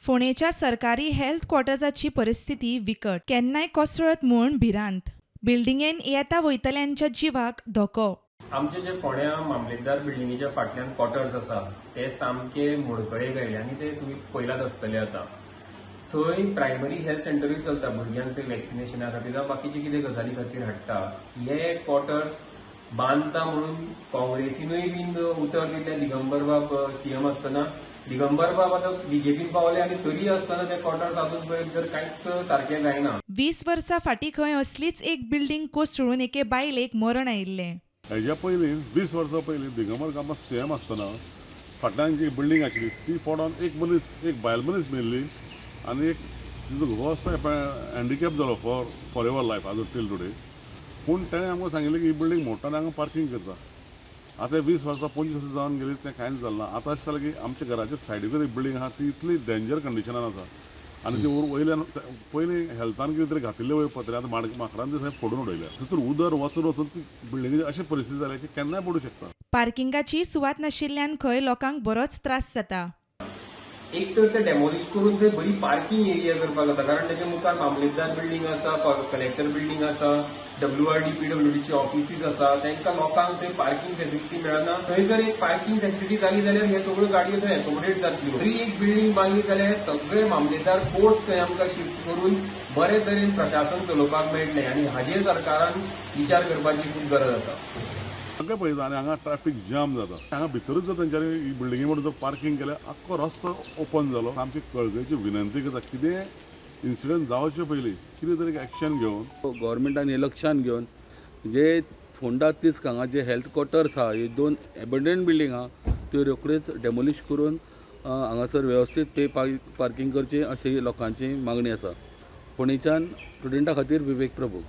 फोंडेच्या सरकारी हेल्थ क्वॉर्टर्साची परिस्थिती विकट. केन्नाय कोसळत म्हूण भिरांत. बिल्डिंगेन येता वयतल्यांच्या जिवाक धोको. आमचे जे फोंड्या मामलेदार बिल्डिंगेच्या फाटल्यान क्वॉर्टर्स आसा ते सामके मोडकळेक आयले आनी ते तुमी पळयलात आसतले. आतां थंय प्रायमरी हेल्थ सेंटरूय चलता. भुरग्यांक थंय वॅक्सिनेशना खातीर जावं बाकीचे कितें गजाली खातीर हाडटा. हे क्वॉर्टर्स बांदता म्हणून काँग्रेसीनूय बीन उतर दिल्लें दिगंबरबाब सीएम आसतना. दिगंबरबाब आतां बीजेपीन पावले आनी तरी आसतना ते क्वॉर्टर्स अजून पर्यंत तर कांयच सारकें जायना. 20 वर्सां फाटीं खंय असलीच एक बिल्डिंग कोसळून एके बायलेक मरण आयिल्लें. हेज्या पयलीं, 20 वर्सां पयलीं दिगंबर कामत सीएम आसतना फाटल्यान जी बिल्डींग आशिल्ली ती पडोन एक मनीस, एक बायल मनीस मेल्ली आनी एक तिजो घोव आसता हँडिकॅप जालो फॉर एवर लायफ आजून टील टुडे. पूण तेणें आमकां सांगिल्लें की ही बिल्डींग मोडटा आनी हांगा पार्कींग करता. आतां 20 वर्सां, 25 वर्सां जावन गेली, तें कांयच जालें ना. आतां अशें जालें की आमच्या घराच्या सायडीकूच एक बिल्डींग आहा, ती इतली डेंजर कंडिशनान आसा आनी ती वयल्यान पयलीं हेल्थान कितें तरी घातिल्ले वयर पत्रे, आतां माकडान ती सगळें फोडून उडयल्या. तितून उदर वचून वचून ती बिल्डिंगेची अशी परिस्थिती जाल्या की केन्नाय पडूं शकता. पार्किंगाची सुवात नाशिल्ल्यान खंय लोकांक बरोच त्रास जाता. एक तर ते डेमोलिश करून थंय बरी पार्किंग एरिया करपाक जाता, कारण तेच्या मुखार मामलेदार बिल्डींग आसा, कलेक्टर बिल्डींग आसा, डब्ल्यूआरडी, पीडब्ल्यूडीची ऑफिसीस आसा. तांकां लोकांक थंय पार्किंग फॅसिलिटी मेळना. थंय जर एक पार्किंग फॅसिलिटी जाली जाल्यार हे सगळ्यो गाडयो थंय एकोमोडेट जातल्यो. तरी एक बिल्डींग बांदली जाल्यार हे सगळे मामलेदार कोर्ट थंय आमकां शिफ्ट करून बरे तरेन प्रशासन चलोवपाक मेळटलें आनी हाजेर सरकारान विचार करपाची खूब गरज आसा. सगळें पळयता आनी हांगा ट्रॅफीक जाम जाता. हांगा भितरूच जर तेंच्यांनी ही बिल्डिंगे म्हणून जर पार्किंग केलें, आख्खो रस्तो ओपन जालो. आमची कळकळीची विनंती करता, कितें इन्सिडंट जावचे पयलीं कितें तरी एक्शन घेवन गव्हर्मेंटान हे लक्षान घेवन जे फोंडा तिस्क हांगा जे हेल्थ क्वॉर्टर्स आहा, ह्यो दोन एबंडन बिल्डींग आहा, त्यो रोखड्योच डेमोलिश करून हांगासर वेवस्थीत पे पार्किंग करची अशी लोकांची मागणी आसा. फोंडेच्यान प्रुडंटा खातीर विवेक प्रभू.